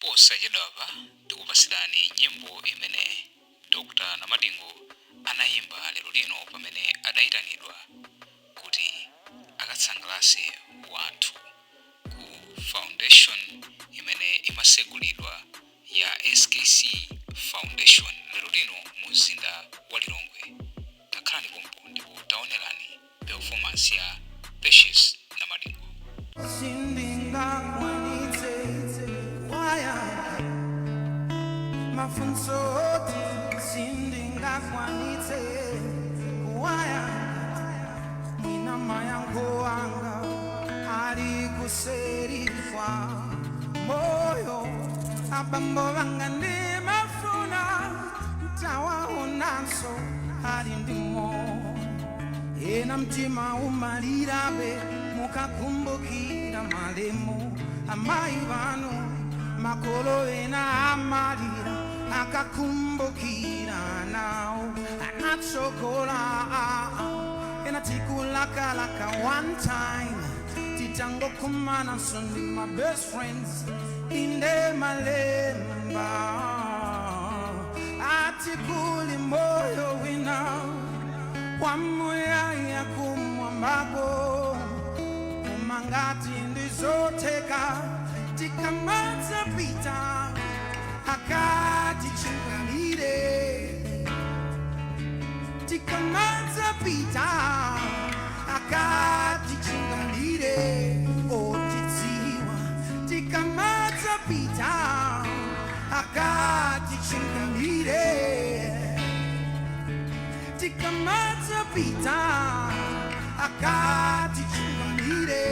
Posachedwapa tikupasirani nyimbo imene Dr. Namadingo anayimba lero lino pamene adayitanidwa kuti akatsangalatse wanthu ku foundation imene imasegulidwa ya SKC Foundation lero lino mu mzinda wa Lilongwe. Takhalani pompo ndipo taonerani performance ya Patience Namadingo. Sindingakwanitse kuwayankha mafunso oti, sindingakwanitse kuwayankha. Mwina mayankho anga ali kuseri kwa moyo. Abambo vanga ndimafuna ntawaonanso ali ndi moyo. Ena mtima umalirabe mukakumbukira malemu amayi vanu. Makolo ena amalira akakumbukira nawo anatsogola. Ena tikulakalaka one time titangokumana ndi my best friends. Inde malemba ati kuli moyo wina wamuyaya kumwambako, koma ngati ndizotheka tikamadzapita akatichingamire, tikamadzapita akatichingamire otidziwa, tikamadzapita akatichingamire, tikamadzapita akatichingamire.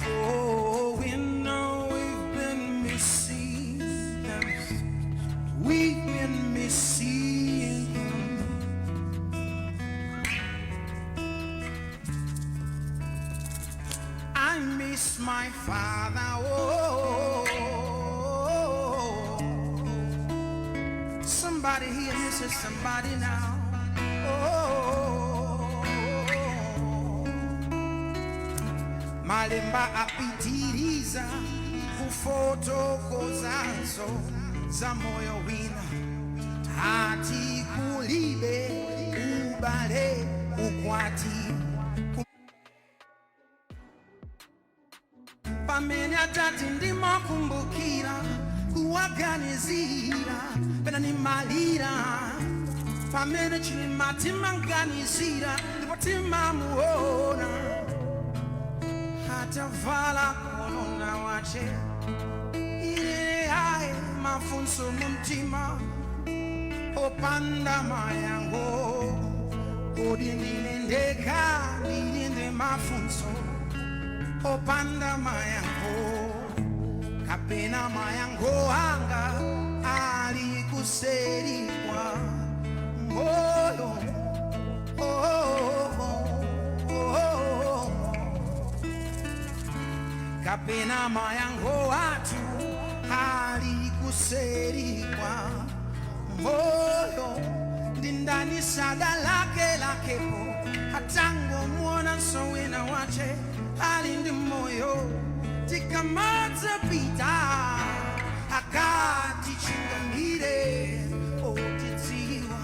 For we know we've been missing them, we've been missing them. I miss my father, oh. Somebody here misses somebody now. Oh, malemba apitiriza kufotokozanso za moyo wina, ati kulibe ubale, ukwati, pamene atati ndimakumbukira kuwaganizira pena nimalira, pamene chilima timanganizira ndipo timamuona atavala kolona wache. Ine ayi, mafunso mumtima opanda mayankho. Kodi ndine ndekha ndili ndi mafunso opanda mayankho, kapena mayankho anga ali kuseri kwa moyo? Oh. Kapena mayankho athu ali kuseri kwa moyo? Ndindani sadalakelakepo atangomuona wina wache ali ndi moyo? Tikamadzapita akatichingamire otidziwa,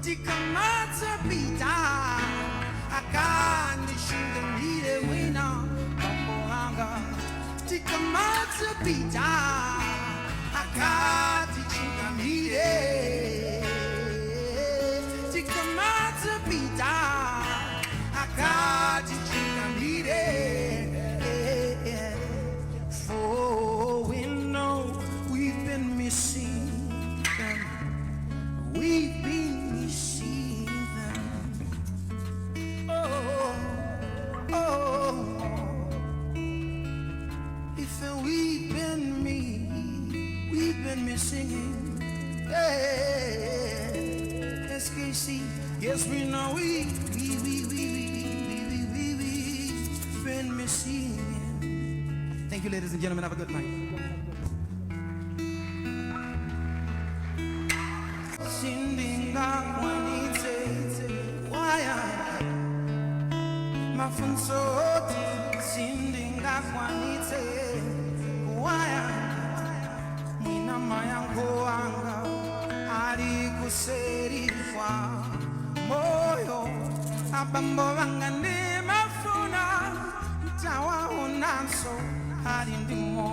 tikamadzapita akandichingamire mwina bambo anga, tikamadzapita akatichingamire, tikamadzapita akatichingamire. For we know we've been missing them, we've been missing them. Oh. If we've been me, we've been missing him. Hey, SKC, yes, we know we been missing him. Thank you, ladies and gentlemen. Have a good night. Sindingakwanitse kuwayankha mafunso oti, sindingakwanitse. Abambo vanga ndimafuna ntawaonanso ali ndimo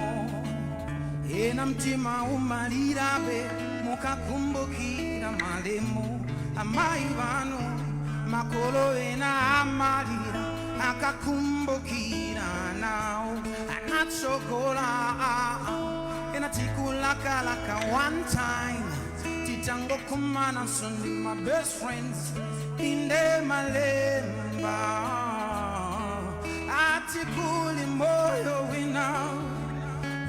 ena mtima umalirabe mukakumbukira malemu amayi vanu makolo ena amalira akakumbukira nawo anatsogola ena tikulakalaka one time titangokumana so ndi my best friends inde malemba atikuli moyo wina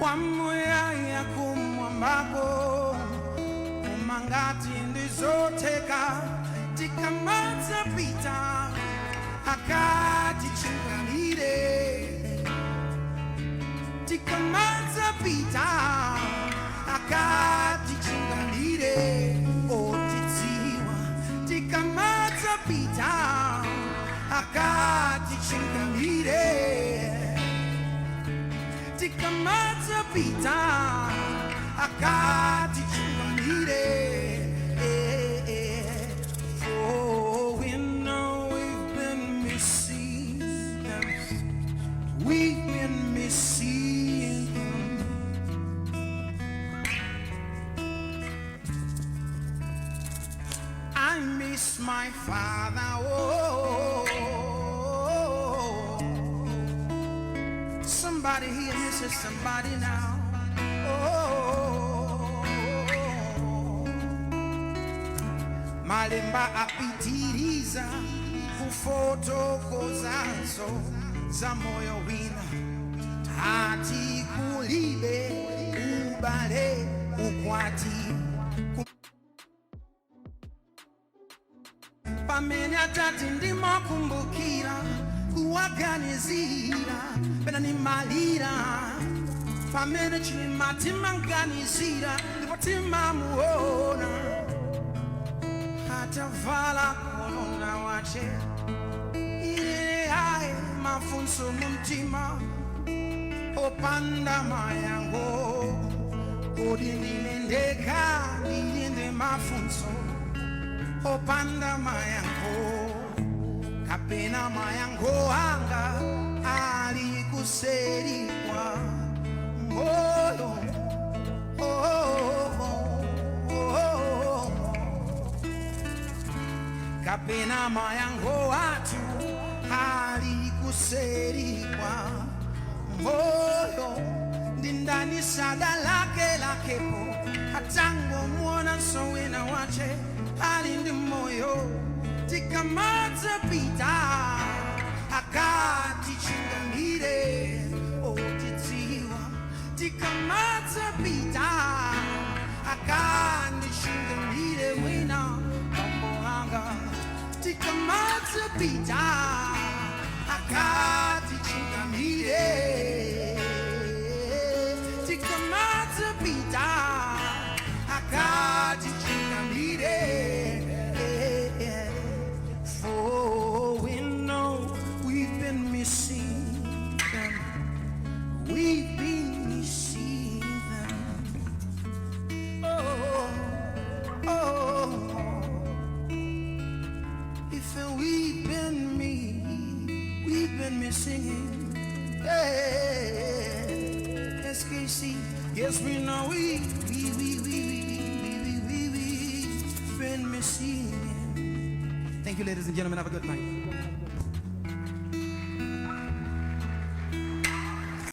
wamuyaya kumwambako kumangati ndizoteka tikamadza pita akatichingamire tikamadza pita akatichingamire otidziwa tikamadza pita akatichingamire tikamadza pita akatichingamire. For we know we've been missing them, we've been missing them. I miss my father, oh. Somebody here misses somebody now. Oh, malemba apitiriza kufotokozanso za moyo wina ati kulibe ubale ukwati pamene atati ndimakumbukira kuwaganizira pena nimalira pamene chilima timanganizira ndipo timamuona atavala kolona wache ine ayi mafunso mu mtima opanda mayankho kodi ndine ndekha ndili ndi mafunso opanda mayankho kapena mayankho anga ali kuseri kwa moyo. Oh. Kapena mayankho athu ali kuseri kwa moyo ndindani sada lake lakepo atangomuona sowena wache ali ndi moyo tikamadza pita akatichingamire otidziwa tikamadza pita akandichingamire mwina bambo anga tikamadza pita akatichingamire tikamadza pita akatichingamire. For we know we've been missing them, we've been missing them. Oh. If we've been me, we've been missing him. Hey, SKC, yes we know we, we've been missing him. Thank you, ladies and gentlemen. Have a good night.